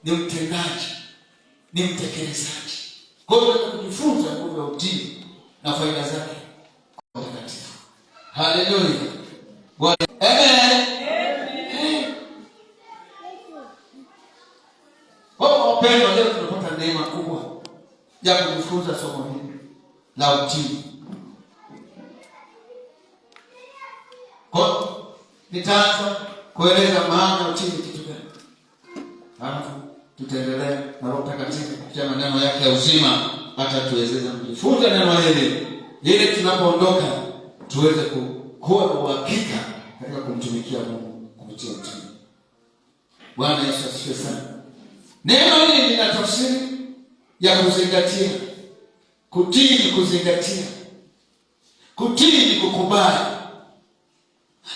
Ni mtendaji, ni mtekelezaji. Kwa hiyo tunataka kujifunza nguvu ya utii na faida zake kwa mtakatifu. Haleluya. Bwana. Amen. Amen. Kwa wapendwa, leo tunapata neema kubwa ya kujifunza somo hili la utii. Kwa nitaanza kueleza maana ya utii ni kitu gani, alafu tutaendelea na Roho Mtakatifu kupitia maneno yake ya uzima atatuwezesha kujifunza neno hili ili tunapoondoka tuweze kuwa na uhakika katika kumtumikia Mungu kupitia utii. Bwana Yesu asifiwe sana. Neno hili lina tafsiri ya kuzingatia. Kutii ni kuzingatia, kutii ni kukubali,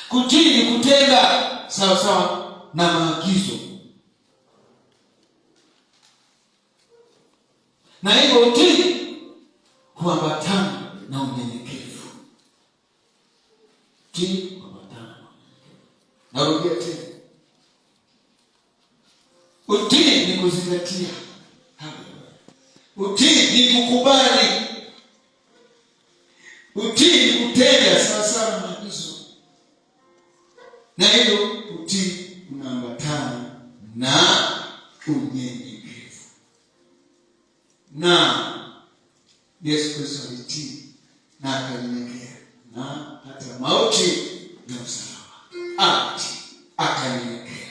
kutii ni kutenda sawa sawa na maagizo, na hivyo utii huambatana na unyenyekevu. Utii huambatana na unyenyekevu. Narudia tena, utii ni kuzingatia, utii ni kukubali, utii ni kutenda sawa sawa na maagizo, na hivyo utii unaambatana na unyenyekevu. Na Yesu Kristo alitii na akanyenyekea na hata mauti ya msalaba, ati akanyenyekea.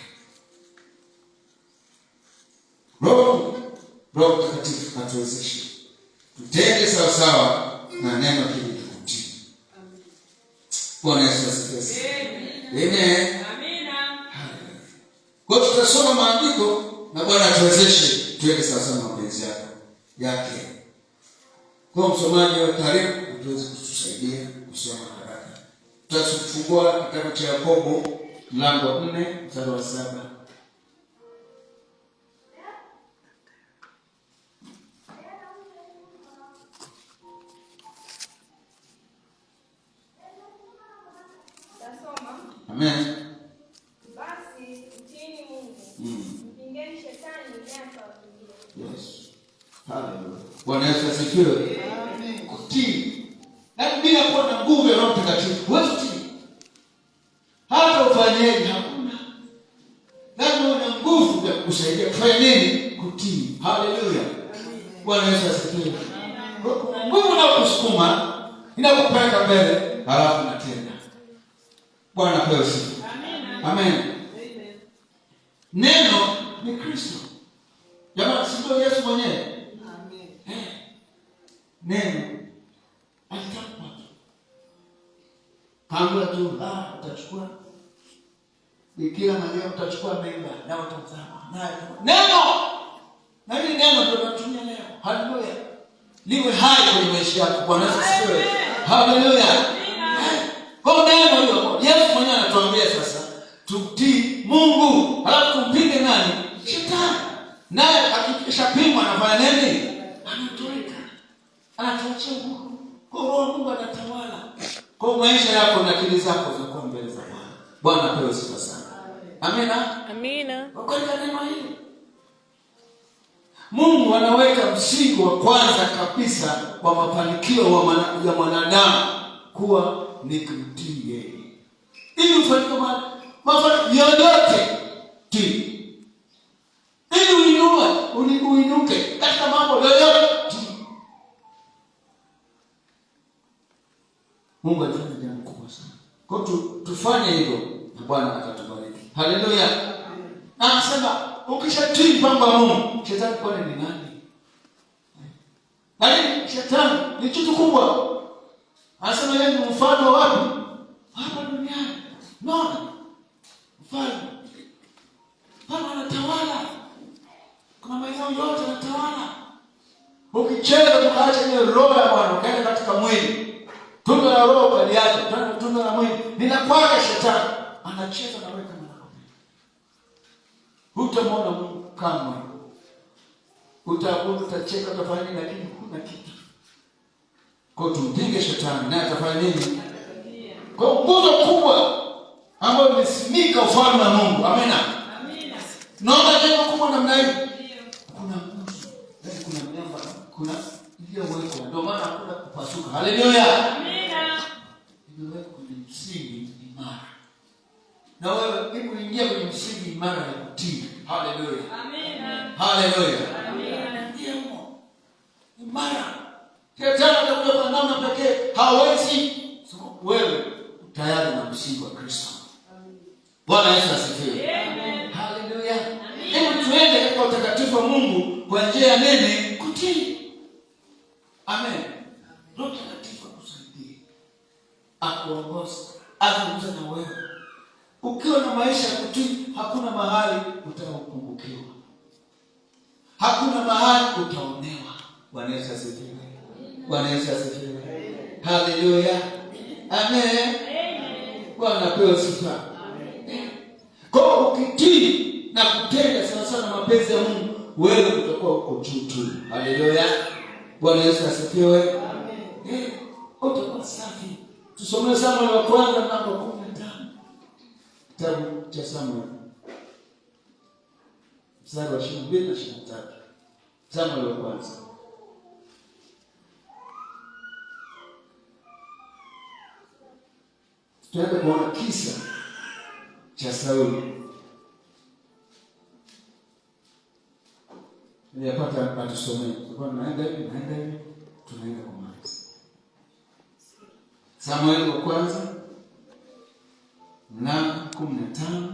Roho Mtakatifu atuwezeshe tutende sawasawa na neno hili la kutii. Bwana Yesu asifiwe. Amen. Kwa hiyo tutasoma maandiko na Bwana atuwezeshe tuende sawasawa na mapenzi yake. Kwa msomaji wa karibu atuweze kutusaidia kusoma haraka. Tutafungua kitabu cha Yakobo mlango wa 4 mstari wa 7. Amen. Basi mtiini Mungu. Mpingeni shetani naye atawakimbia. Yes. Hallelujah. Bwana Yesu asifiwe. Amen. Kutii. Na bila kuwa na nguvu ya Roho Mtakatifu huwezi kutii. Hata ufanyeje hakuna. Lazima uwe na nguvu ya kukusaidia kufanya nini? Kutii. Hallelujah. Bwana Yesu asifiwe. Kuna nguvu na kusukuma inakupeleka mbele, halafu unatenda. Bwana apewe sifa. Amen. Amen. Neno ni Kristo. Jamani, si ndio Yesu mwenyewe? Amen. Neno alitamkwa tu. Kaambiwa tu, utachukua Bikira Maria, utachukua mimba na utazaa naye. Neno. Na hili neno ndio tunatumia leo. Haleluya. Liwe hai kwenye maisha yako. Bwana Yesu asifiwe. Haleluya. Kwa neno hilo Yesu mwenyewe anatuambia sasa tumtii Mungu, halafu tumpinge nani? Shetani. Naye akishapimwa anafanya nini? Anatoweka. Anatuachia uhuru. Kwa Roho Mungu anatawala. Kwa maisha yako na akili zako zinakuwa mbele za Bwana. Bwana apewe sifa sana. Amina. Amina. Kwa kweli neno hili Mungu anaweka msingi wa kwanza kabisa wa mafanikio ya mwanadamu kuwa ni kumtii yeye. Ili ufanikiwe mafanikio yoyote, tii. Ili uinuke katika mambo yoyote, tii. Mungu alifanya jambo kubwa sana. Kwa hiyo tufanye hivyo na Bwana atatubariki. Haleluya. Na anasema ukishatii mpango wa Mungu, shetani kwani ni nani? Lakini shetani ni kitu kubwa. Anasema yeye ni mfalme wa wapi? Hapa duniani. Unaona? Mfalme. Mfalme anatawala. Kuna maeneo yote anatawala. Ukicheza ukaacha ile roho ya Bwana ukaenda katika mwili. Tunda la roho ukaliacha, tunda la mwili ni la kwake shetani. Anacheza na wewe kama anavyopenda. Hutamwona Mungu kamwe. Utaabudu, utacheka, utafanya nini, lakini huna kitu. Kwa hiyo tumpinge shetani naye atafanya nini? Kwa nguzo kubwa ambayo imesimika ufalme wa Mungu. Amina. Amina. Tunaona jengo kubwa namna hii. Kuna nguzo, yaani kuna miamba, kuna iliyowekwa. Ndio maana hakuna kupasuka. Haleluya. Amina. Imewekwa kwenye msingi imara. Na wewe hebu ingia kwenye msingi imara ya kutii. Haleluya. Amina. Haleluya. Amina. Ingia humo. Imara. Shetani atakuja kwa namna pekee, hawezi. So, wewe tayari na msingi wa Kristo. Bwana Yesu asifiwe. Amen. Haleluya. Hebu tuende katika utakatifu wa Mungu kwa njia ya nini? Kutii. Amen. Roho Mtakatifu akusaidie, akuongoze, azungumze na wewe. Ukiwa na maisha ya kutii, hakuna mahali utapungukiwa, hakuna mahali utaonewa. Bwana Yesu asifiwe. Bwana Yesu asifiwe. Haleluya. Amen. Bwana apewe sifa. Kwa hiyo ukitii na kutenda sawa sawa na mapenzi ya Mungu, wewe utakuwa uko juu tu. Haleluya. Bwana Yesu asifiwe. Amen. Utakuwa safi. Tusomee Samuel wa kwanza mlango wa 15. Kitabu cha Samuel mstari wa 22 na 23. Samuel wa kwanza. Tutaenda kuona kisa cha Sauli. Nilipata atusomee. Tulikuwa tunaenda hivi, naenda hivi, tunaenda kumaliza. Samueli wa kwanza mlango 15,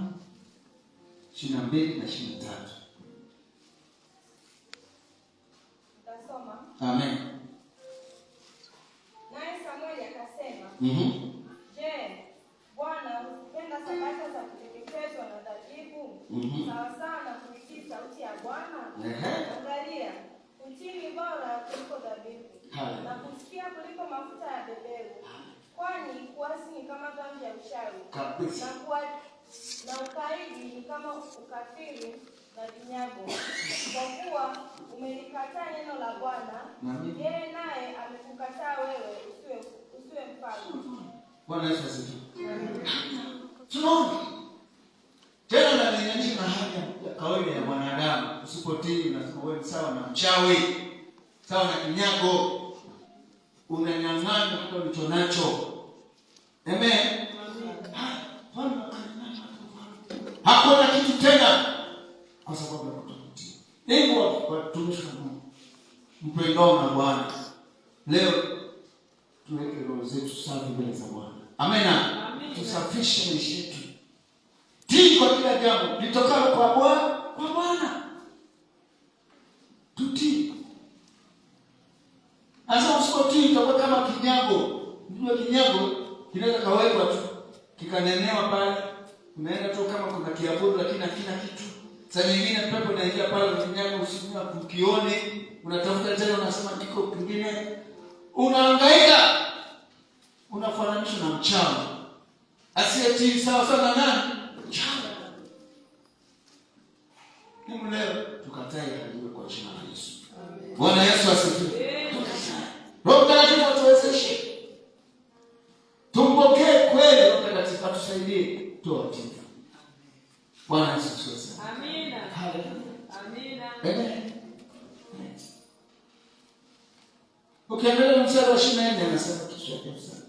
22 na 23. Nitasoma. Amen. Naye Samueli akasema, Je, Bwana hupenda sadaka za kuteketezwa na dhabihu sawa sawa na kuitii sauti ya Bwana? Angalia, kutii ni bora kuliko dhabihu, na kusikia kuliko mafuta ya beberu. Kwani kuasi ni kama dhambi ya uchawi, na ukaidi ni kama ukafiri na vinyago. Kwa kuwa umelikataa neno la Bwana, yeye naye amekukataa wewe usiwe mfalme. Bwana Yesu asifiwe. Tunaona tena unalinganisha na hali ya kawaida ya mwanadamu. Usipotii unasema wewe ni sawa na mchawi, sawa na kinyago, unanyang'anywa kitu ulicho nacho. Amen. Hakuna kitu tena kwa sababu ya kutokutii. Hebu watumishi wa Mungu mpendao na Bwana, leo tuweke roho zetu safi mbele za Bwana. Amena. Tusafishe maisha yetu. Tii kwa kila jambo litokalo kwa Bwana, kwa Bwana. Tutii. Sasa usipotii utakuwa kama kinyago. Unajua kinyago kinaweza kawekwa tu kikanenewa pale, unaenda tu kama kuna kiabudu lakini hakina kitu. Saa nyingine pepo inaingia pale kwa kinyago, usiku ukione, unatafuta tena, unasema kiko kingine, unahangaika. Unafananishwa na mchawi asiyetii sawa sawa na nani? Mchawi. Hebu leo tukatae hali kwa jina la Yesu. Bwana Yesu asifiwe. Roho Mtakatifu atuwezeshe, tumpokee kweli. Roho Mtakatifu atusaidie tuwe watiifu. Bwana Yesu asifiwe sana. Amina. Haleluya. Amina. Amen. Ukiangalia mstari wa 24 anasema kitu cha ajabu sana.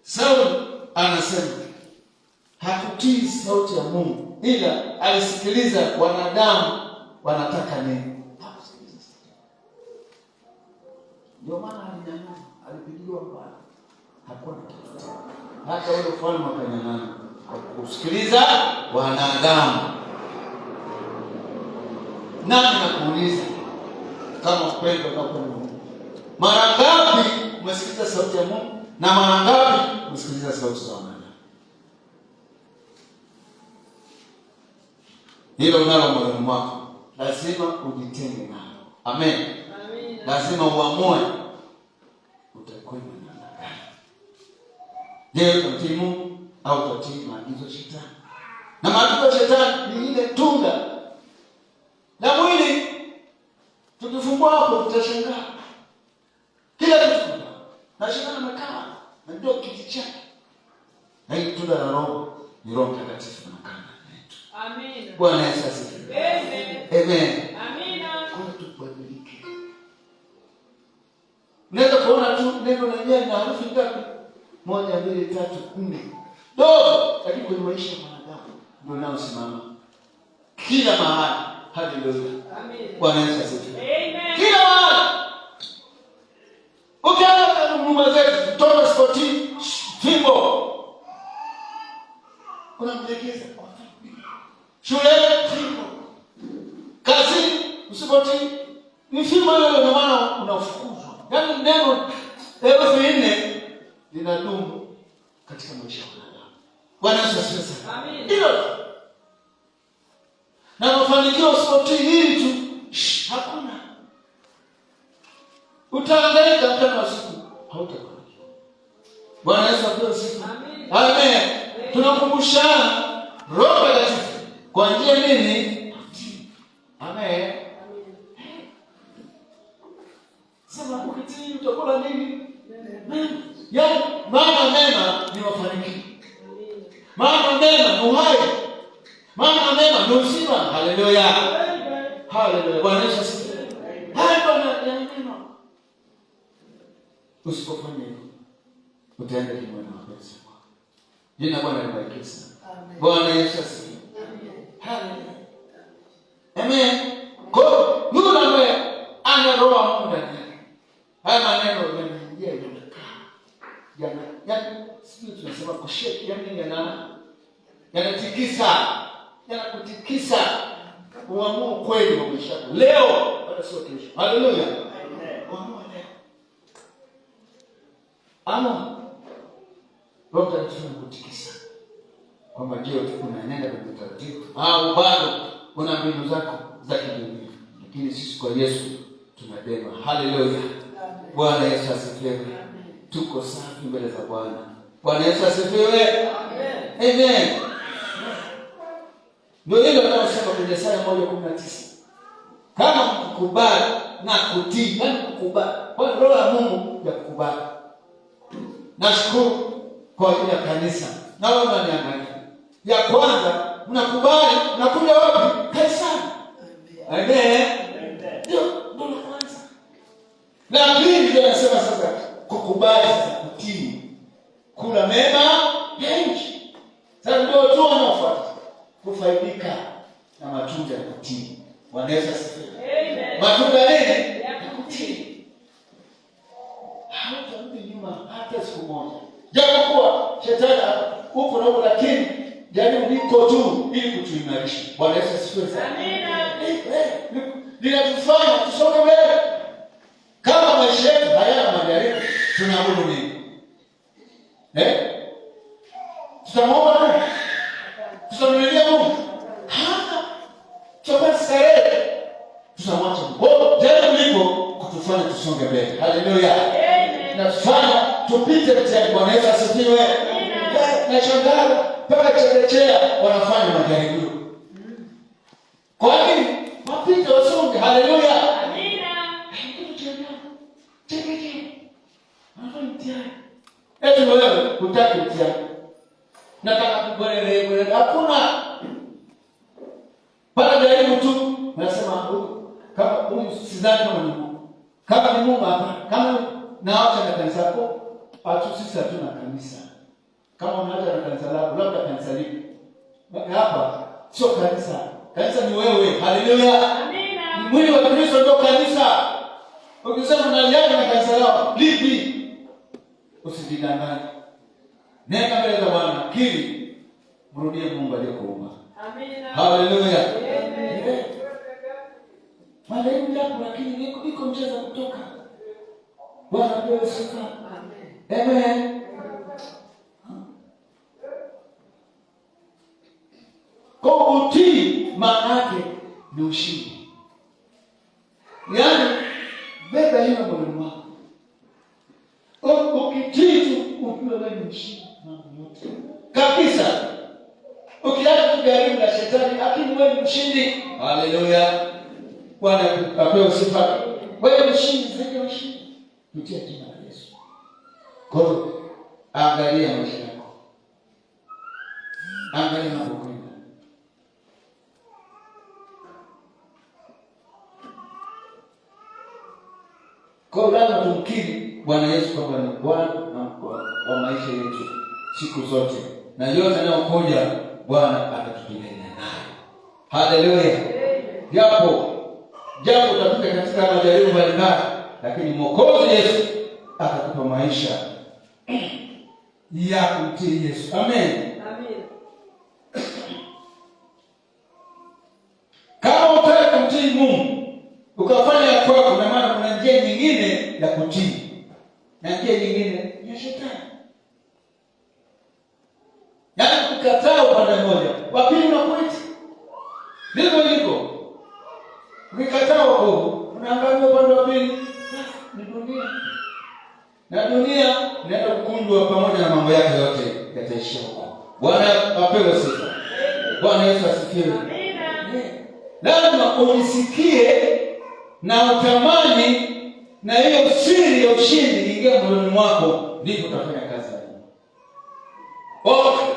Sauli anasema hakutii sauti ya Mungu, ila alisikiliza wanadamu wanataka nini. Hakusikiliza sauti. Ndio maana alinyang'anywa, alipigiwa mbali. Hakuwa na kitu tena. Hata ule ufalme akanyang'anywa kwa kusikiliza wanadamu. Nani nakuuliza kama upendo na kwa Mungu, mara ngapi umesikiliza sauti ya Mungu na mara ngapi umesikiliza sauti za wanadamu? Hilo unalo moyoni mwako, lazima ujitenge nalo. Amen. Amen. Lazima uamue utakwenda namna gani. Je, utatii Mungu au utatii maagizo ya Shetani? Na maagizo ya Shetani ni ile tunda la mwili. Tukifungua hapo tutashangaa kila kitu. Na Shetani amekaa na ndio kiti chake. Na hili tunda la Roho ni Roho Mtakatifu anakaa ndani yetu. Amina. Bwana Yesu asifiwe. Amen. Amen. Amina. Kwa tubadilike. Unaweza kuona tu neno lenyewe lina herufi ngapi? 1, 2, 3, 4. Dogo, lakini kwenye maisha ya mwanadamu ndio unaosimama kila mahali. Haleluya. Amina. Bwana Yesu asifiwe. Amen. Kila mahali. Ukiangalia nyumba zetu, toka spoti, fimbo. Unamlekeza kwa fimbo. Shule fimbo. Kazi usipoti ni fimbo hiyo, ndio maana unafukuzwa. Yaani neno herufi 4 linadumu katika maisha ya mwanadamu. Bwana Yesu asifiwe sana. Amina. Hilo tu. Na mafanikio usipotii hili tu, hakuna. Utahangaika mchana usiku, hautafanikiwa. Bwana Yesu apewe sifa. Amen. Amen. Tunakumbushana Roho Mtakatifu kwa njia nini? Amen. Sema ukitii utakula nini? Mema. Yaani maana mema ni mafanikio. Maana mema ni uhai. Maana mema ni uzima. Haleluya. Haleluya. Bwana Yesu asifiwe. Haya ndio ya neno. Usipofanya hivyo utaenda kinyume na mapenzi ya Bwana. Jina Bwana libarikiwe sana. Amen. Bwana Yesu asifiwe. Amen. Haleluya. Amen. Kwa hiyo yule ambaye ana roho ya Mungu ndani yake, haya maneno yanaingia, yanakaa, yana sijui tunasema kushake, yani yanatikisa, yanakutikisa uamue kweli wa maisha yako leo, wala sio kesho. Haleluya. Uamue leo. Ama Roho Mtakatifu anakutikisa kwamba je, unaenenda kwenye utaratibu au bado una mbinu zako za kidunia? Lakini sisi kwa Yesu tunabeba. Haleluya. Bwana Yesu asifiwe. Tuko safi mbele za Bwana. Bwana Yesu asifiwe. Amen. Amen. Ndio ile anayosema kwenye Isaya 1:19. Kama mkukubali na kutii, yaani kukubali. Kwa hiyo roho ya Mungu ya kukubali. Nashukuru kwa ajili ya kanisa. Na wewe unaniangalia. Ya kwanza mnakubali, mnakuja wapi? Kanisani. Amen. Ndio, ndio la kwanza. La pili ndio nasema sasa kukubali sasa kutii. Kula mema ya nchi. Sasa ndio tu wanaofuata kufaidika na matunda ya kutii. Bwana Yesu asifiwe. Amen. Matunda nini? Ya kutii. Hautarudi nyuma hata siku moja. Japokuwa shetani huko na huko, lakini jaribu liko tu ili kutuimarisha. Bwana Yesu asifiwe sana. Amina. Linatufanya tusonge mbele. Kama maisha yetu hayana majaribu, tunaabudu nini? Tutamwomba Mungu? Tutamlilia Mungu? Hapana. Tutakuwa starehe. Tutamwacha Mungu. Kwa hiyo jaribu liko kutufanya tusonge mbele. Haleluya. Amen. Natufanya tupite mtihani. Bwana Yesu asifiwe. Amina. Nashangaa mpaka chekechea wanafanya majaribio. Kwa nini? Wapite wasonge. Haleluya. Amina. Chekechea. Wanafanya mtihani. Eti wewe hutaki mtihani. Nataka kubwerere bwerere. Hakuna. Pale jaribu tu nasema huyu kama huyu sidhani kama ni Mungu. Kama ni Mungu hapa, kama naacha na kanisa lako, hatu sisi hatuna kanisa. Kama unaacha na kanisa lako, labda kanisa lipi? Hapa sio kanisa. Kanisa ni wewe. Haleluya. Amina. Mwili wa Kristo ndio kanisa. Ukisema unaliacha na kanisa lako, lipi? Usijidanganye. Nenda mbele za Bwana, kiri, mrudie Mungu aliyekuumba. Amina. Haleluya. Amen. Madhehebu yako, lakini iko njia za kutoka. Bwana apewe sifa. Amen. Kwa utii maana yake ni ushindi. Yaani beba hiyo moyoni mwako. Ukitii tu ujue wewe ni mshindi mambo yote. Kabisa. Ukiacha kujaribu na shetani, lakini wewe ni mshindi. Haleluya. Bwana apewe sifa. Wewe ni mshindi zaidi ya mshindi. Kupitia jina la Yesu. Kwa hiyo angalia maisha yako. Angalia unapokwenda. Kwa hiyo lazima tumkiri Bwana Yesu kwamba ni Bwana wa maisha yetu siku zote, na yote yanayokuja Bwana atatupigania nayo. Haleluya! Japo utapita katika majaribu mbalimbali, lakini Mwokozi Yesu atakupa maisha ya kumtii Yesu. Amen. Amen. Kama utaki kumtii Mungu ukafanya ya kwako, na maana kuna njia nyingine ya kutii na njia nyingine ya shetani. Yaani kukataa upande mmoja, wa pili unakuita. Ndivyo ilivyo. Ukikataa wokovu, unaangalia upande wa pili, ni dunia. Na dunia inaenda kukunjwa pamoja na mambo yake yote yataishia huko. Bwana apewe sifa. Bwana Yesu asifiwe. Lazima ujisikie na utamani na hiyo siri ya ushindi ingia moyoni mwako, ndipo utafanya kazi ya Mungu. Okay.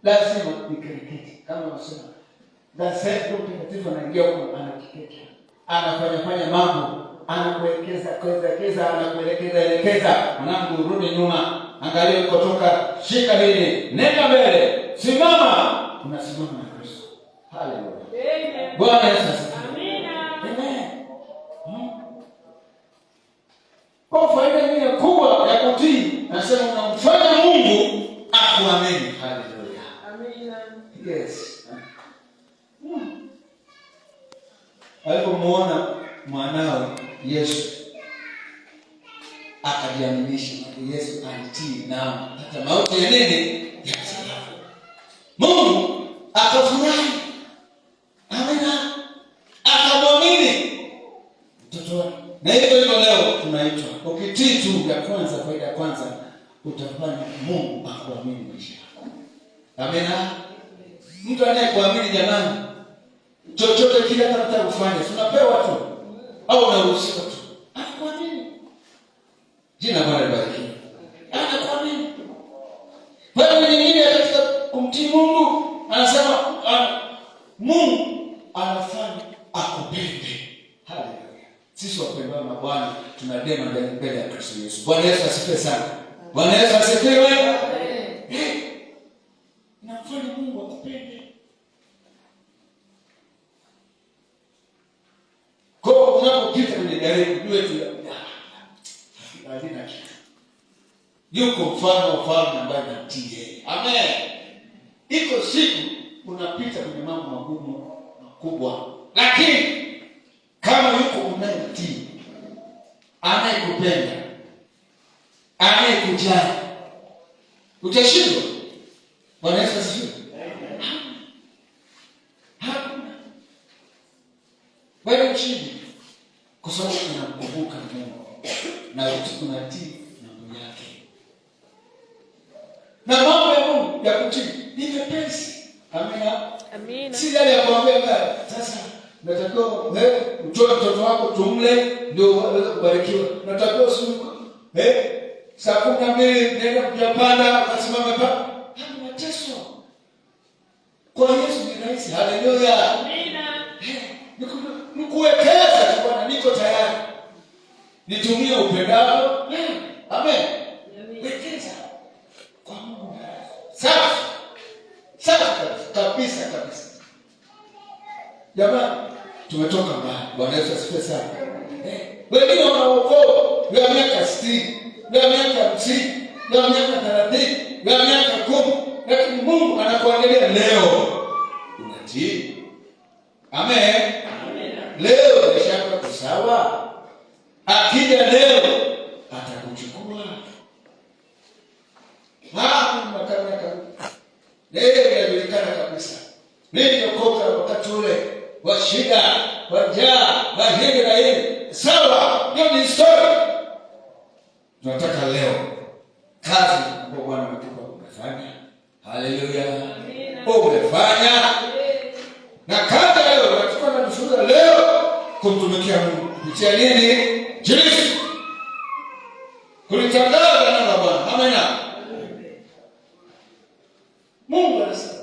Lazima ikerekete kama unasema Roho Mtakatifu anaingia huko, anakiketa, anafanya fanya mambo, anakuelekeza kuelekeza, anakuelekeza elekeza, mwanangu, rudi nyuma, angalia ulikotoka, shika hili, nenda mbele, simama. Unasimama na Kristo. Haleluya. Amen. Bwana Yesu asifiwe. Amina. Amen. Kwa faida nyingine kubwa ya kutii, nasema unamfanya Mungu akuamini. Haleluya. Amina. Yes. Alipomuona mwanawe Yesu akajiaminisha, maana Yesu alitii na hata mauti ya nini? Ya msalaba. Mungu akafurahi. Amina. Akamwamini mtoto wake. Na hivyo hivyo leo tunaitwa. Ukitii tu ya kwanza, faida ya kwanza, utafanya Mungu akuamini maisha yako. Amina. Mtu anayekuamini jamani, chochote kile hata unataka kufanya, si unapewa tu au unaruhusiwa tu. Anakuamini. Jina la Bwana libarikiwe. Anakuamini. Faida nyingine katika kumtii Mungu, anasema Mungu anafanya akupende. Haleluya. Sisi wapendwa na Bwana tunadema mbele ya Kristo Yesu. Bwana Yesu asifiwe sana. Bwana Yesu asifiwe. Amen. Inamfanya Mungu akupende. Kwa hiyo unapopita kwenye jaribu, jue tu halina kitu. Yuko mfalme wa falme ambaye natii yeye. Amen. Iko siku unapita kwenye mambo magumu makubwa, lakini kama yuko unayemtii, anayekupenda, anayekujali, utashindwa? Bwana Yesu asifiwe. Hakuna. Wewe mshindi, kwa sababu unamkumbuka Mungu na unatii mambo yake. Na mambo ya Mungu ya kutii ni mepesi. Amina. Amina. Si yale ya kuambia baba, sasa natakiwa wewe utoe mtoto wako tumle ndio uweze kubarikiwa. Natakiwa usiku saa 12 nenda kujapanda ukasimame pa. Hapo mateso. Kwa Yesu ni rahisi. Haleluya. Amina. Nikuwekeza tu Bwana, niko tayari. Nitumie upendavyo. Amen. Wekeza kwa Mungu. Safi. Safi kabisa kabisa. Jamani, tumetoka mbali. Bwana Yesu asifiwe sana. Wengine wana wokovu ya miaka 60, ya miaka 50, ya miaka 30, ya miaka 10, lakini Mungu anakuangalia leo. Unatii? Amen. Leo maisha yako yako sawa. Akija leo atakuchukua. Leo inajulikana kabisa. Niliokoka wakati ule wa shida, wa njaa, wa hivi na hivi. Sawa, hiyo ni story. Tunataka leo kazi ambayo Bwana ametupa umefanya. Haleluya. Umefanya. Na kazi leo tunachukua na kushuhudia leo kumtumikia Mungu kupitia nini? Jinsi kulitangaza neno la Bwana. Amina. Mungu anasema,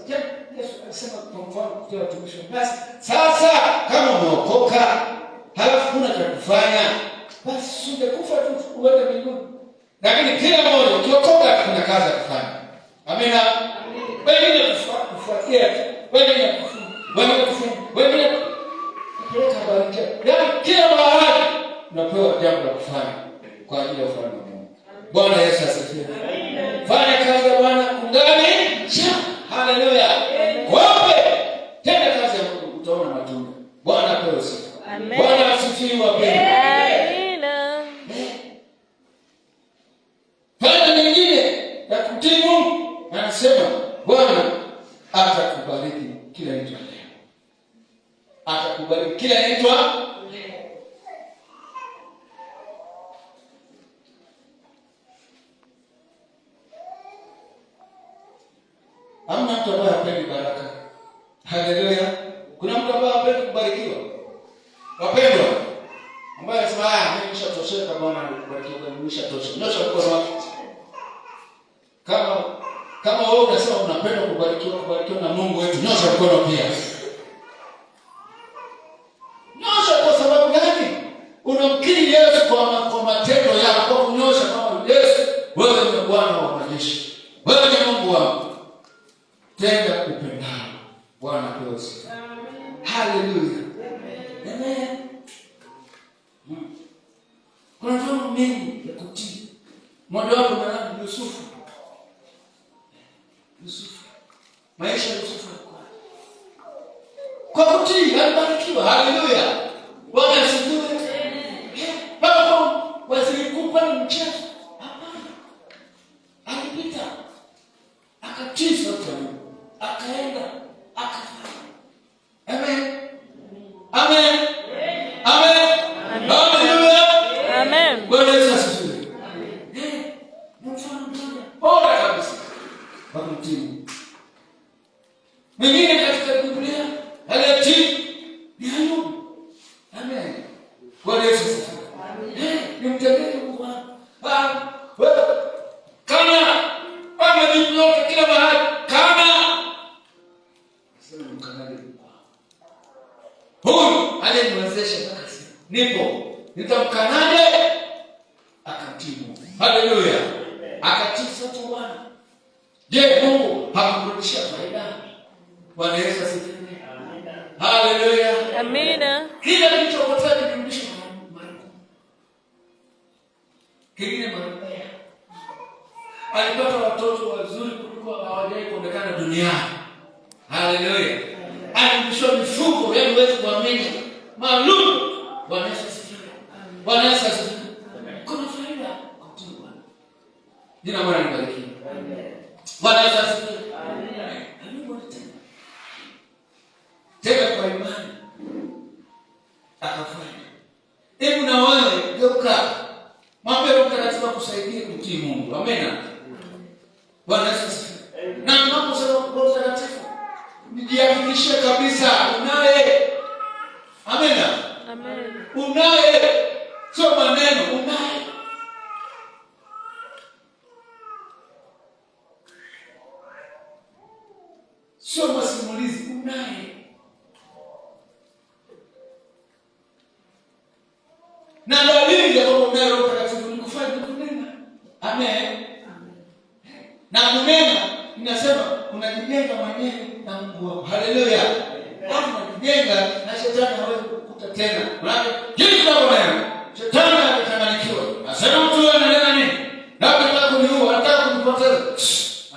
Yesu alisema kwa mfano kupitia watumishi wa basi, sasa kama umeokoka halafu kuna cha kufanya, basi usingekufa. uende mbinguni. Lakini kila mmoja ukiokoka kuna kazi ya kufanya. Amina. Wengine kufuatia, wengine kufunga, wengine kufunga, wengine kupeleka habari njema. Yaani kila mahali unapewa jambo la kufanya kwa ajili ya ufalme wa Mungu. Bwana Yesu asifiwe. Fanya kazi ya Bwana ungali mchana. Haleluya. Wewe tenda kazi ya Mungu utaona matunda. Bwana apewe sifa. Bwana asifiwe wapendwa. Amina. Faida nyingine ya kumtii Mungu, anasema Bwana atakubariki kila itwa leo. Atakubariki kila itwa leo. Hamna mtu ambaye hapendi baraka. Haleluya. Kuna mtu ambaye hapendi kubarikiwa? Wapendwa, ambaye anasema mimi nimeshatosheka Bwana amekubarikiwa, nimeshatosha. Nyosha mkono wako. Kama wewe unasema unapenda kubarikiwa na Mungu wetu, nyosha mkono pia. Nyosha kwa sababu gani? Unamkiri Yesu kwa matendo yako, kwa kunyosha kama Yesu, wewe ni Bwana wa majeshi. Wewe ni Mungu wangu. Tenda upendalo. Bwana apewe sifa. Haleluya. Amen. Kuna mambo mengi ya kutii. Mmoja wapo ni nani? Yusufu. Yusufu. Maisha ya Yusufu yalikuwa kwa kutii, alibarikiwa. Haleluya. Bwana asifiwe. Baba kwa waziri mkuu kwani mchezo? Hapana. Alipita. Akatii sauti ya Mungu. Akaenda, akafanya. Amen. Amen. Amen. Haleluya. Amen. Bwana Yesu asifiwe. Ni mfano mmoja bora kabisa wa kumtii. Mwingine katika Biblia aliyetii ni Ayubu. Amen. Bwana Yesu asifiwe. Nimtendee Mungu wangu. Wewe kama majibu yote kila mahali kama sema mkanage Mungu wangu. Huyu aliyeniwezesha mpaka sasa nipo, nitamkanaje? Akamtii Mungu. Haleluya. Akatii sauti ya Bwana. Je, Mungu hakumrudishia faida? Bwana Yesu asifiwe. Haleluya. Amina. Kile kilichopotea kilirudishwa mara 10. Kingine mara 100. Alipata watoto wazuri kuliko hawajawahi kuonekana duniani. Haleluya. Alirudishiwa mifugo, yaani huwezi kuamini. Maalum. Bwana Yesu asifiwe. Bwana Yesu asifiwe. Kuna faida kumtii Bwana. Jina la Bwana libarikiwe. Bwana Yesu asifiwe. Ayubu alitenda. Tena kwa imani akafanya. Hebu na wewe geuka. Mwambie Roho Mtakatifu akusaidie kumtii Mungu. Amina. Bwana Yesu asifiwe. Na tunaposema Roho Mtakatifu, nijihakikishie kabisa unaye. Amina. Amen. Unaye. Sio maneno, unaye. Sio masimulizi, unaye. Na dalili ya kwamba unaye Roho Mtakatifu ni kufanya ni kunena. Amen. Na kunena inasema unajijenga mwenyewe na Mungu wako. Haleluya. Alafu unajijenga na shetani hawezi kukukuta tena. Maana jinsi tunavyonena, shetani amechanganyikiwa. Nasema mtu huyu ananena nini? Labda anataka kuniua, anataka kunipoteza.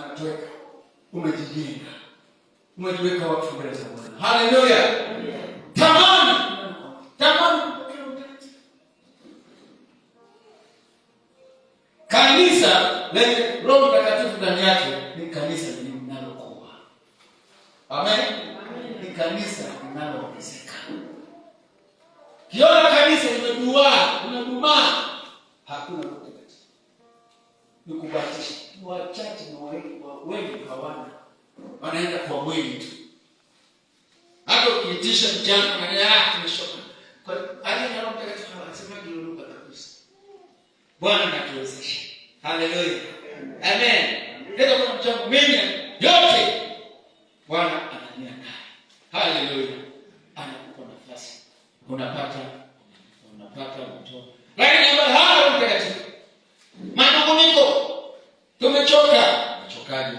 Anatoweka. Umejijenga. Umejiweka wakfu mbele za Bwana. Haleluya. Tamani. Tamani kupokea Mtakatifu. Kanisa lenye Roho Mtakatifu ndani yake ni kanisa linalokuwa. Amen. Ni kanisa linaloongezeka. Kiona kanisa limeduaa, limedumaa, hakuna Roho Mtakatifu. Ni kubahatisha. Ni wachache na wengi hawana. Wanaenda kwa mwili tu. Hata ukiitisha mchango na tumeshoka. Kwa aliye na Roho Mtakatifu anasema lugha kabisa. Bwana anatuwezesha. Haleluya. Amen. Leta kwa mchango mimi yote. Bwana ananiandaa. Haleluya. Anakupa nafasi. Unapata, unatoa. Lakini ambaye hana Roho Mtakatifu Manunguniko. Tumechoka. Umechokaje?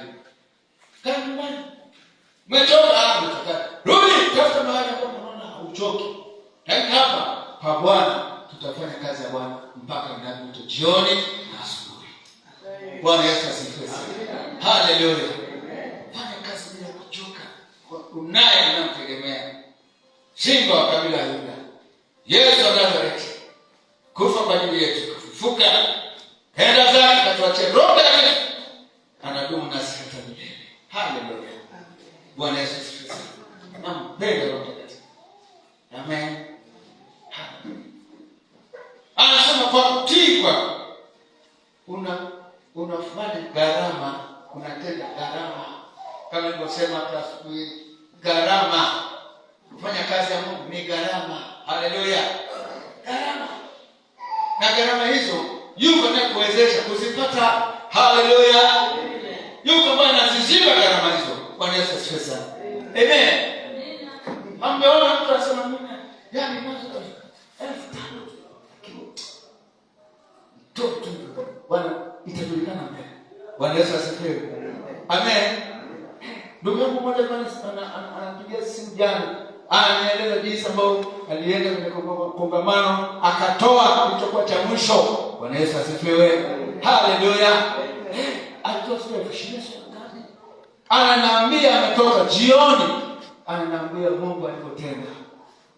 Kaa nyumbani. Umechoka, umechoka. Rudi, tafuta mahali ambapo unaona hauchoki. Lakini hapa pa Bwana tutafanya kazi ya Bwana mpaka inapokucha jioni na asubuhi. Bwana Yesu asifiwe sana. Haleluya. Fanya kazi bila kuchoka. Unaye unamtegemea. Simba wa kabila la Yuda. Yesu wa Nazareti. Kufa kwa ajili yetu, kufufuka. Kaenda zake katuachia Roho Mtakatifu. Anadumu nasi hata milele. Haleluya. Bwana Yesu asifiwe sana. Nampenda Roho Mtakatifu. Amen. Anasema kwa kutii kwako unafanya gharama, unatenda gharama. Kama nilivyosema hata asubuhi, gharama. Kufanya kazi ya Mungu ni gharama. Haleluya. Gharama. Na gharama hizo yuko anayekuwezesha kuzipata. Haleluya. Yuko ambaye anaziziba gharama hizo. Bwana Yesu asifiwe sana. Amen. Hamjaona mtu anasema mimi yani mwanzo 5,000 tu tu. Bwana itajulikana mbele. Bwana Yesu asifiwe. Amen. Ndugu yangu mmoja alikuwa anapigia simu jana, ananieleza jinsi ambavyo alienda kwenye kongamano akatoa kilichokuwa cha mwisho. Bwana Yesu asifiwe. Haleluya. Alitoa sio 20,000 ngapi? Ananiambia ametoka jioni, ananiambia Mungu alipotenda.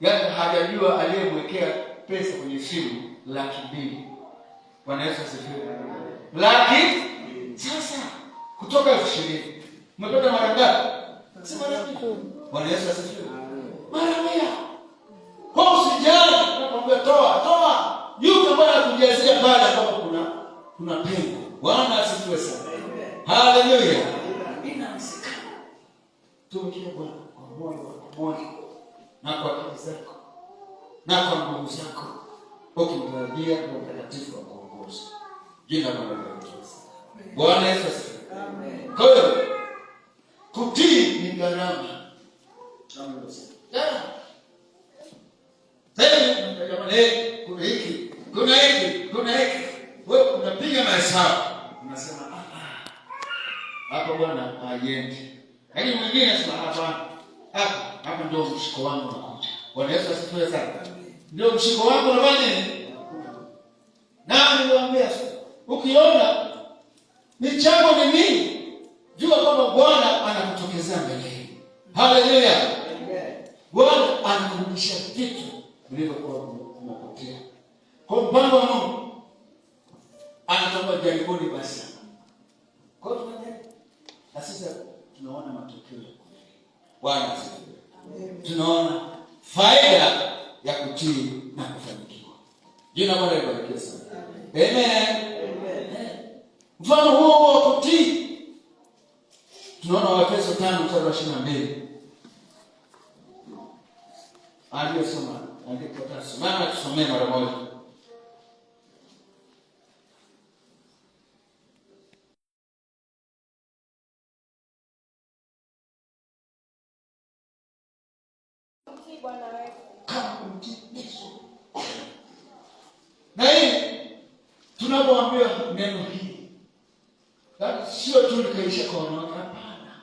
Yaani hajajua aliyemwekea pesa kwenye simu 200,000. Bwana Yesu asifiwe. Laki sasa kutoka 20,000 umepata mara ngapi? Si mara 10. Bwana Yesu asifiwe. Mara 100. Kwa usijali, nakwambia toa, toa. Yuko Bwana akujazia pale ambapo kuna pengo. Bwana asifiwe sana. Haleluya. Inawezekana. Tumikia Bwana kwa moyo wako mmoja na kwa akili zako na kwa nguvu zako, ukimtarajia Roho Mtakatifu akuongoze. Jina la Bwana libarikiwe. Bwana Yesu asifiwe. Amen. Kwa hiyo kutii ni gharama. Gharama. Tena jamani, kuna hiki, kuna hiki, kuna hiki. Wewe unapiga mahesabu. Unasema hapa Bwana haiendi. Lakini mwingine anasema hapa, hapa ndio mshiko wangu unakuja. Bwana Yesu asifiwe sana. Ndio mshiko wangu unafanya nini? Na niliwaambia ukiona michango ni mingi, jua kwamba Bwana anakutokezea mbele. Haleluya. Bwana anakurudishia vitu vilivyokuwa vimepotea. Kwa mpango wa Mungu anatuomba jaribuni basi. Kwa hiyo tunajaribu. Na sisi tunaona matokeo ya kweli. Bwana asifiwe. Tunaona faida ya kutii na kufanikiwa. Jina la Bwana libarikiwe sana. Amen. Amen. Mfano huo huo wa kutii tunaona Waefeso 5:22. Aliyosoma, andika tatu. Maana tusomee mara moja. Mtii Bwana wetu. Kama kumtii Yesu. Na hii tunapoambiwa neno hili, yaani sio tu likaisha kwa wanawake, hapana.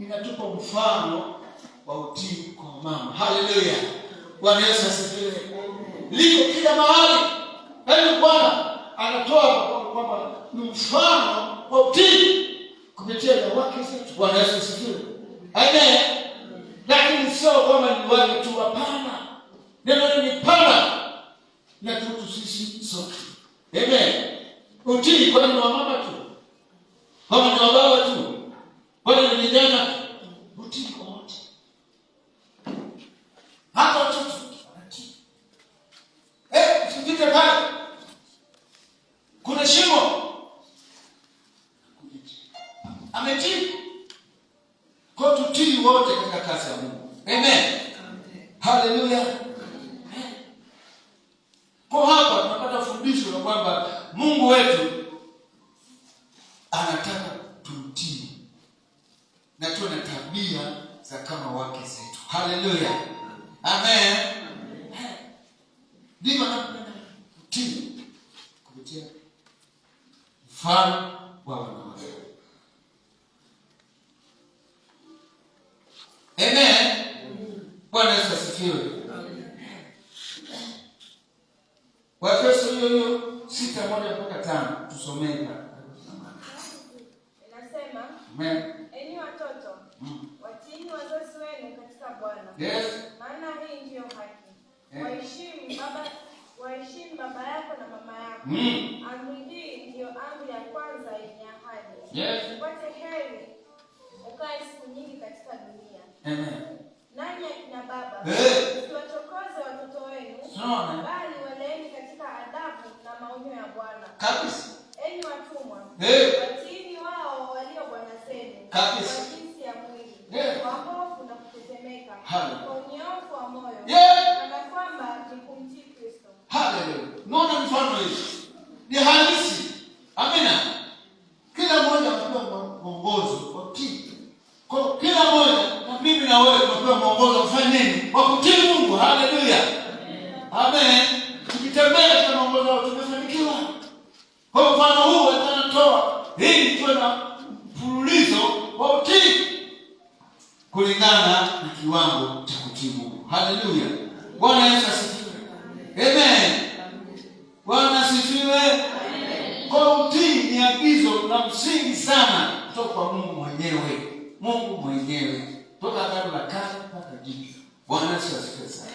Inatupa mfano wa utii kwa mama. Haleluya. Bwana Yesu asifiwe. Liko kila mahali. Yaani Bwana anatoa kwamba ni mfano wa utii kupitia wake zetu. Bwana Yesu asifiwe. Amen. Lakini sio kwamba ni wake tu, hapana. Neno hili ni pana na tutu sisi sote. Amen. Utii kwani ni wa mama tu? Kwani ni wa baba tu? Kwani ni vijana tu? Utii kwa wote. Hata watoto wanatii. Usipite pale. Kuna shimo. Ametii. Kwa tutii wote katika kazi ya Mungu. Amen. Haleluya. Kwa hapa tunapata fundisho la kwamba Mungu wetu anataka tumtii na tuwe na tabia za kama wake zetu. Haleluya. Amen. Ndivyo anapenda kutii kupitia Mfano wa wanawake. Amen. Bwana Yesu asifiwe. Waefeso hiyo hiyo 6:1-5 tusomee. Inasema, Amen. Enyi watoto, watiini wazazi wenu katika Bwana. Yes. Maana hii ndiyo haki. Eh. Waheshimu baba yako na mama yako. Amri hii ndiyo amri ya kwanza yenye ahadi. Yes. Upate heri ukae siku nyingi katika dunia. Amen. Nanyi akina baba, Eh. msiwachokoze watoto wenu, Tunaona? bali waleeni katika adabu na maonyo ya Bwana. Kabisa. Enyi watumwa, Eh. watiini wao walio bwana zenu Kabisa. kwa jinsi ya mwili, Eh. kwa hofu na kutetemeka, Hallelujah. kwa unyoofu wa moyo, Yeah. kana kwamba ni kumtii Kristo. Hallelujah. Naona mfano hizi ni halisi. Amina. Kila mmoja amepewa mwongozo wa kutii. Kwa kila mmoja na mimi na wewe tumepewa mwongozo wa kufanya nini? Wa kutii Mungu. Hallelujah. Amen. Tukitembea katika mwongozo wao tumefanikiwa. Kwa mfano huu anatoa ili tuwe na mfululizo wa utii kulingana na kiwango cha kutii Mungu. Hallelujah. Bwana Yesu asifiwe. Amen. Bwana asifiwe. Kwa utii ni agizo la msingi sana kutoka kwa Mungu mwenyewe. Mungu mwenyewe. Toka Agano la Kale mpaka Jipya. Bwana Yesu asifiwe sana.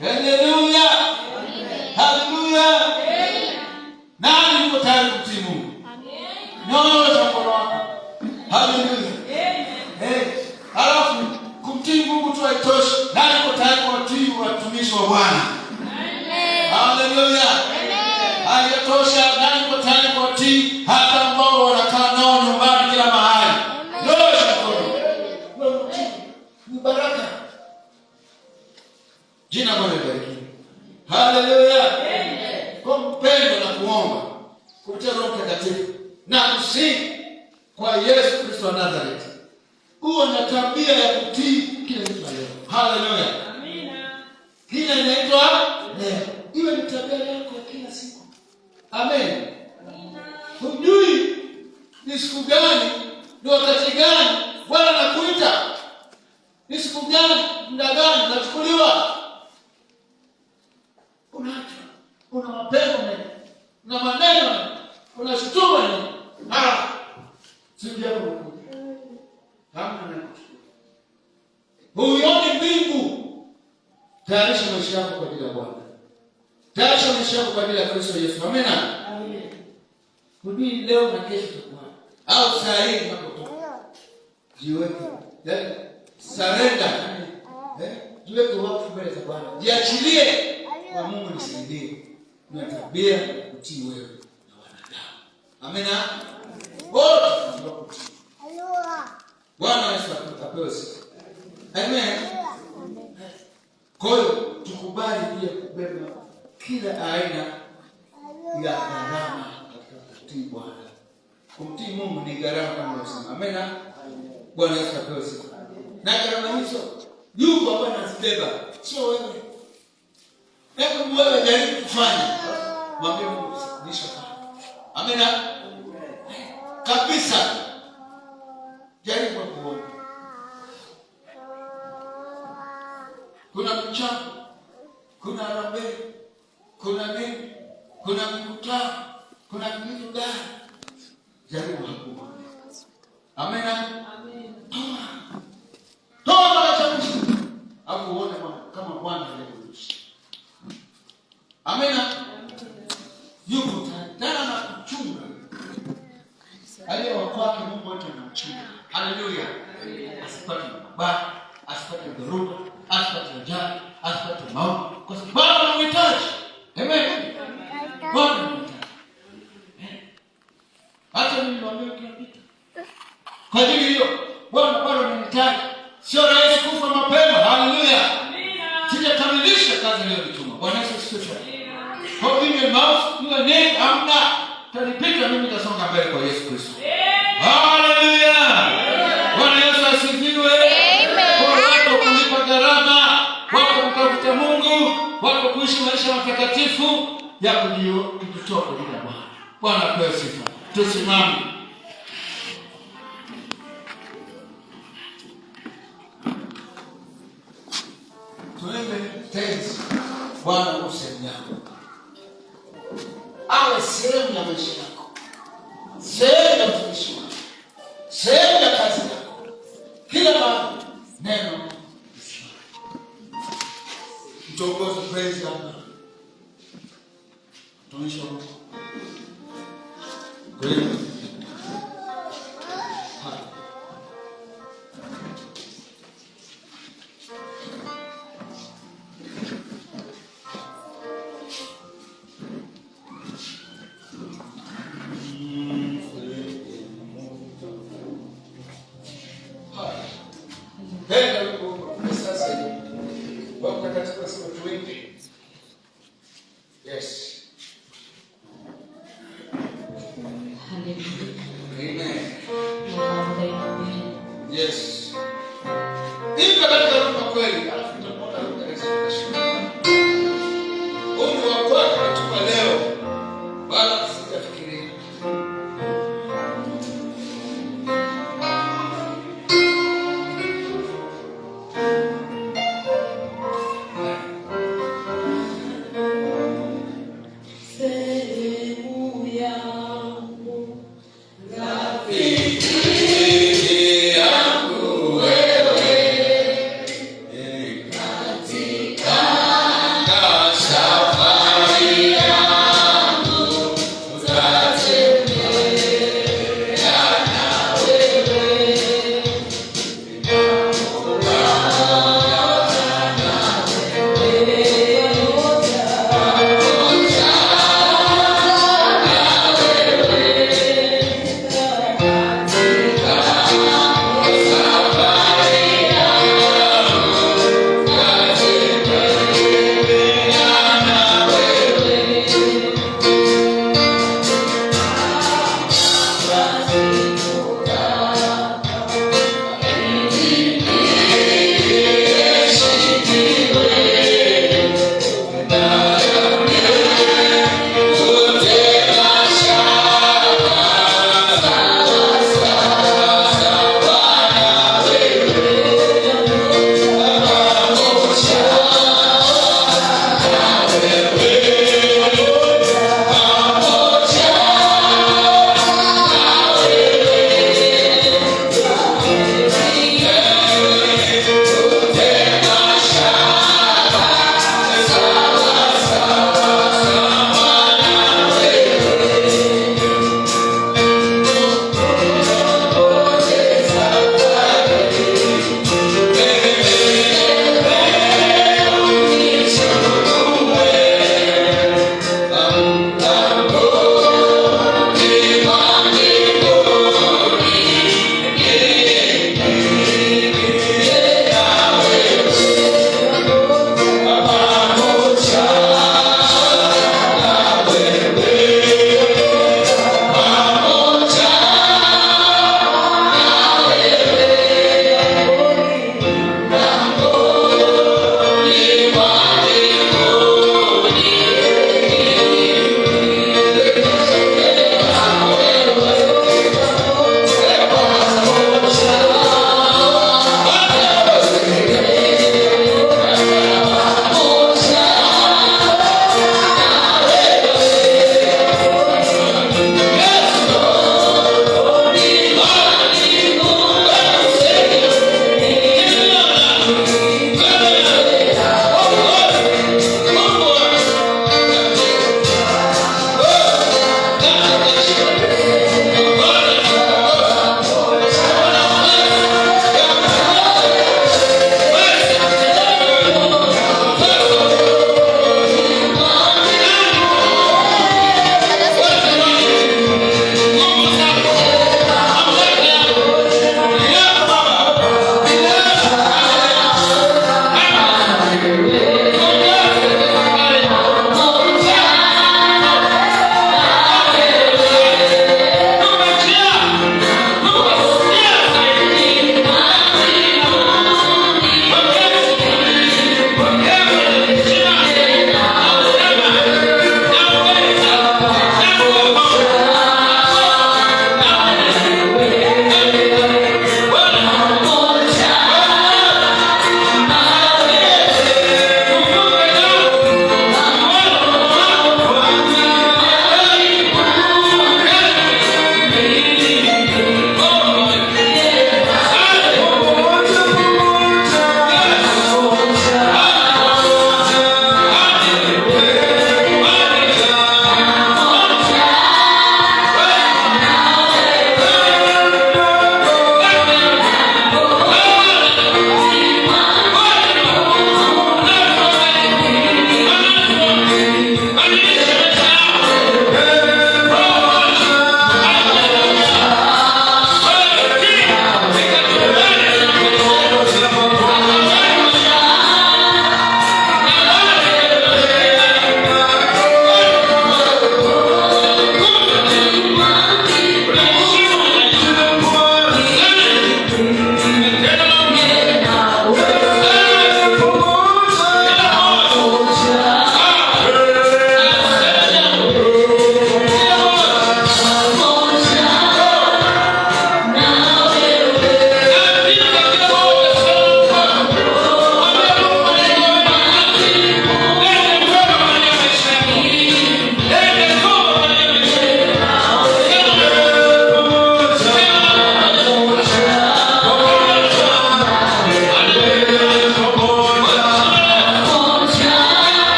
Hallelujah. Hallelujah. Nani yuko tayari kumtii Mungu? Nyosha mkono wako. Hallelujah. Hey, halafu kumtii Mungu tu haitoshi. Nani yuko tayari kuwatii watumishi wa Bwana? Hallelujah. Haijatosha. Nani yuko tayari kuwatii hata ambao wanakaa nao nyumbani kila mahali? Nyosha mkono. Wewe mtii. Ni baraka. Jina Bwana libarikiwe. Hallelujah. Kwa mpendo na kuomba kupitia Roho Mtakatifu na kusihi kwa Yesu Kristo wa Nazareth, uwe na tabia ya kutii kile inaitwa leo. Hallelujah. Kile inaitwa leo iwe ni tabia yako ya kila siku. Amen. Hujui ni siku gani, ni wakati gani Bwana anakuita, ni siku gani, muda gani unachukuliwa. Unaachwa, una mapengo mengi, una maneno mengi, una shutuma nyingi. Siku yako imekuja. Hamna anayekuchukua. Huioni mbingu. Tayarisha maisha yako kwa ajili ya Bwana. Tayarisha maisha yako kwa ajili ya Kristo Yesu. Amina. Hujui leo na kesho itakuwa. Au saa hii unapotoka. Jiweke. Yaani surrender. Jiweke wakfu mbele za Bwana. Jiachilie. Kwa Mungu nisaidie. Nina tabia ya kutii wewe na wanadamu. Amina. Wote tunakutii. Bwana Yesu apewe sifa. Amen. Kwa hiyo tukubali pia kubeba kila aina ya gharama katika kutii Bwana. Kumtii Mungu ni gharama kama nilivyosema. Amina. Bwana Yesu apewe sifa. Na gharama hizo yuko ambaye anazibeba, sio wewe. Hebu wewe jaribu kufanya. Mwambie Mungu nishafanya. Amina. Kabisa. Jaribu kuona. Kuna mchango, kuna harambee, kuna nini, kuna mkutano, kuna kitu gani? Jaribu hakuona. Amina. Toa. Toa mara cha mwisho. Hapo uone kama Bwana anakurudisha. Amina. Yuko tayari tena na kuchunga. Aliye wa kwake Mungu wote anamchunga. Haleluya. Asipate mabaya, asipate dhoruba, asipate ajali, asipate mauti, kwa sababu anamhitaji. Amen. Bwana anamhitaji. Hata mimi niwaambie kila kitu. Kwa ajili hiyo Bwana bado ananihitaji. Sio rahisi kufa mapema. Haleluya. Sijakamilisha kazi niliyotuma. Bwana Yesu asifiwe. Kwa hiyo mauti iwe nini, hamna. Tanipita mimi nitasonga mbele kwa Yesu Kristo. Haleluya. Bwana Yesu asifiwe. Kwa watu kulipa gharama, wako kumtafuta Mungu, wako kuishi maisha matakatifu ya kujitoa kwa ajili ya Bwana. Bwana apewe sifa. Tusimame. Tuimbe tenzi. Bwana u sehemu yako, awe sehemu ya maisha yako, sehemu ya utumishi wako, sehemu ya kazi yako, kila mahali neno lisimame. Mtongoze praise hapa, mtumishi wa Mungu. Kweli. Haya. Haya. Penda wimbo sasa hivi. Roho Mtakatifu anasema tuimbe. Yes. Haleluya. Amen. Mungu Yes. Imba katika roho na kweli, alafu tutamuona Roho Mtakatifu atashuka. Huu ni wa kwako natupa leo. Wala sijafikiria.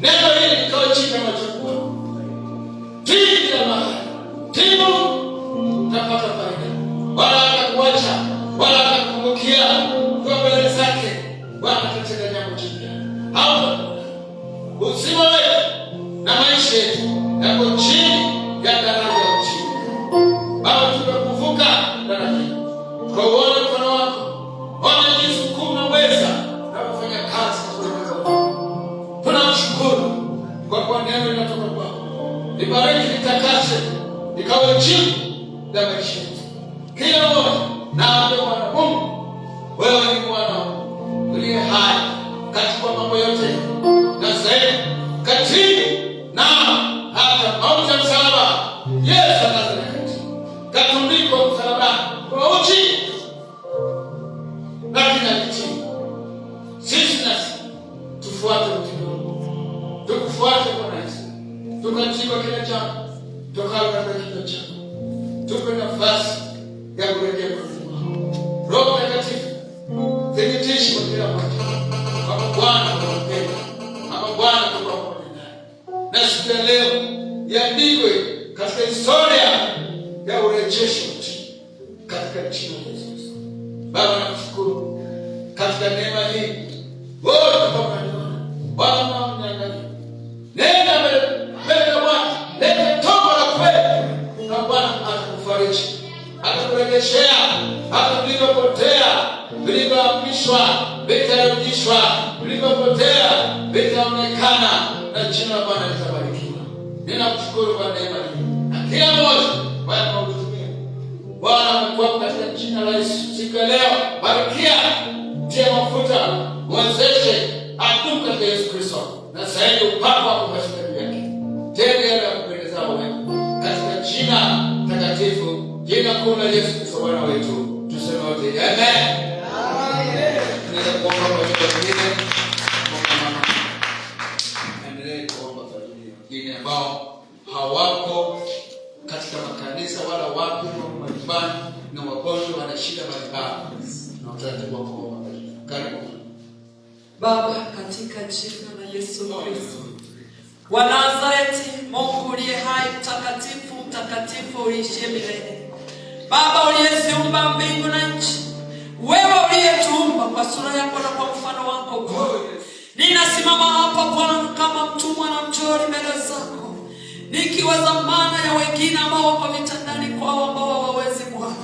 Neno hili likawe chini ya machungwa, tii kila mahali, tibu, utapata faida. Wala hatakuacha wala hatakupungukia. Kwa mbele zake Bwana atatenda jambo jipya. Hapo uzima wetu na maisha yetu yako chini ya daraja ya utii. Baba, tumekuvuka daraja, tukauone mkono wako, ona jinsi kuu unaweza na kufanya kazi katika ulimwengu. Tunamshukuru kwa kuwa neno linatoka kwako. Libariki, litakase, likawe jibu la maisha yetu. Kila mmoja na ambe Bwana Mungu, wewe ni Bwana uliye hai katika mambo yote na zaidi katika na hata mauti ya msalaba. Yesu wa Nazareti katundikwa msalabani kwa uchi, lakini alitii. Sisi nasi tufuate mtindo huu, tukufuate Bwana Yesu, tukatii kwa kila jambo tokalo katika kinywa chako. Tupe nafasi ya kurejea kwa Mungu. Roho Mtakatifu, thibitisha kwa kila mmoja kwamba Bwana unampenda, kwamba Bwana tuko pamoja naye, na siku ya leo iandikwe katika historia ya urejesho katika jina la Yesu Kristo. Baba, nakushukuru katika neema hii, wote ambao mnaniona, Bwana mnaoniangalia, nenda mbele mbele ya Bwana, leta toba la kweli, na Bwana atakufariji, atakurejeshea hata vilivyopotea, vilivyohamishwa vitarudishwa, vilivyopotea vitaonekana, na jina la Bwana litabarikiwa. Ninakushukuru kwa neema hii, na kila mmoja Bwana ulitumia Bwana amekuwa katika jina la Yesu siku ya leo, barikia, tia mafuta, mwezeshe adumu katika Yesu Kristo, na zaidi upako wako katika juu yake, tende yale ya kupendeza wewe, katika jina takatifu, jina kuu la Yesu Kristo Bwana wetu, tuseme wote amen. Tunaweza kuomba kwa ajili ya wengine. Mungu mama endelee kuomba kwa ajili ya wengine ambao hawako katika makanisa wala wapi, wako majumbani na wagonjwa, wana shida mbalimbali, na utaratibu wa kuomba kwa ajili yao. Karibu. Baba, katika jina la Yesu Kristo wa Nazareti, Mungu uliye hai, mtakatifu, mtakatifu uliishie milele, Baba uliyeziumba mbingu na nchi, wewe uliyetuumba kwa sura yako na kwa mfano wako Bwana, ninasimama hapa Bwana kama mtumwa na mchori mbele zako, nikiwa dhamana ya wengine ambao wako vitandani kwao ambao hawawezi Bwana.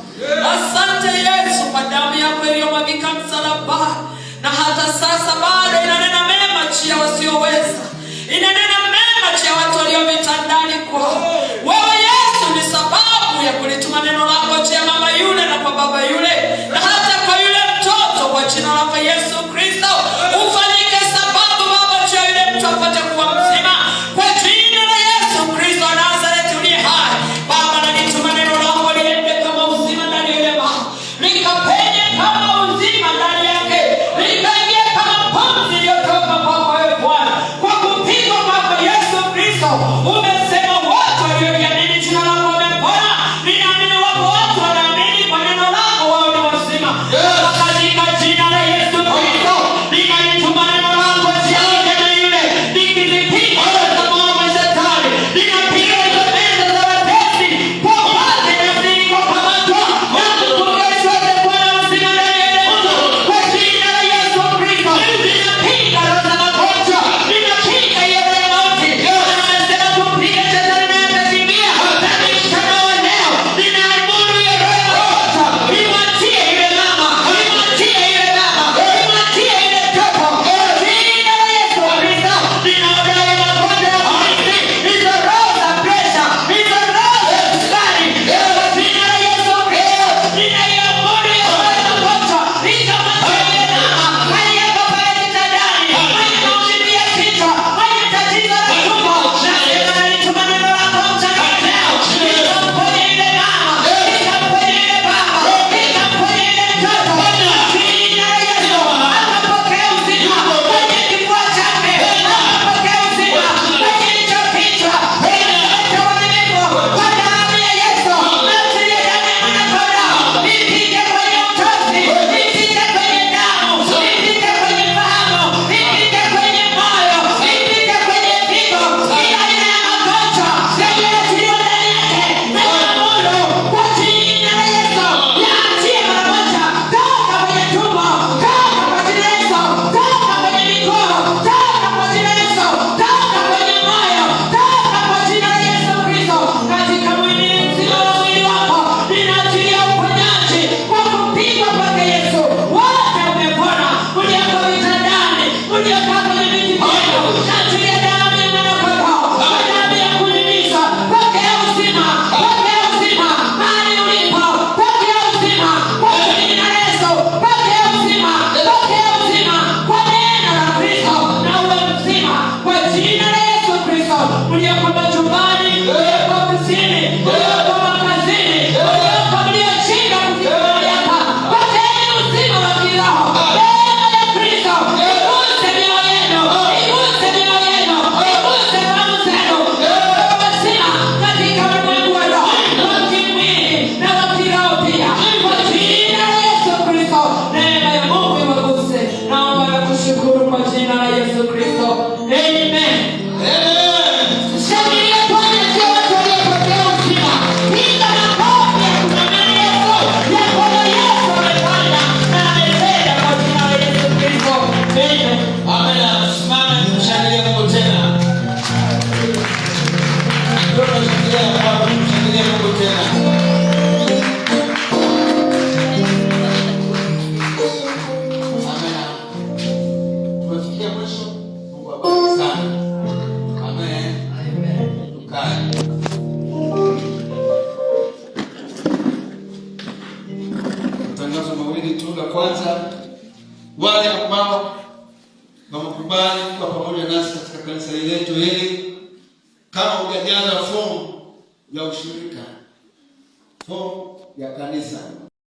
Asante Yesu kwa damu yako iliyomwagika msalabani, na hata sasa bado inanena mema juu ya wasioweza, inanena mema juu ya watu walio vitandani kwao. Wewe Yesu ni sababu ya kulituma neno lako juu ya mama yule na kwa baba yule na hata kwa yule mtoto, kwa jina lako Yesu Kristo ufanyike sababu Baba juu ya yule mtu apate kuwa mzima, kwa jina la Yesu Kristo wa Nazareti uliye hai. Baba, nalituma neno lako liende kama uzima ndani ya yule mama, likapenye kama uzima ndani yake, likaingie kama Mliokaa kwenye viti vyenu, naachilia damu ya Mwana-Kondoo, damu ya kunyunyiza. Pokea uzima, pokea uzima mahali ulipo, pokea uzima kwa jina la Yesu, pokea uzima, pokea uzima kwa neno la Kristo, na uwe mzima kwa jina la Yesu Kristo. Mlioko majumbani, mlioko ofisini, mlioko makazini, mlioko mlioshinda kufika mahali hapa, pokeeni uzima wa kiroho. Neema ya Kristo iguse mioyo yenu, iguse mioyo yenu, iguse fahamu zenu, muwe wazima katika ulimwengu wa roho, wa kimwili na wa kiroho pia, kwa jina la Yesu Kristo. Neema ya Mungu iwaguse. Naomba na kushukuru kwa jina la Yesu Kristo, amen. Shangilia Bwana, sio watu waliopokea uzima. Piga makofi ya kumwamini Yesu, ya kwamba Yesu amefanya na ametenda kwa jina la Yesu Kristo. Amen. Amen. Simame tumshangilie Mungu tena. Tunashangilia Baba, tumshangilie Mungu tena. Amen. Tumefikia mwisho. Mungu awabariki sana. Amen. Tukae. Matangazo mawili tu. La kwanza, wale ambao wamekubali kuwa pamoja nasi katika kanisa letu hili, kama hujajaza fomu ya ushirika, fomu ya kanisa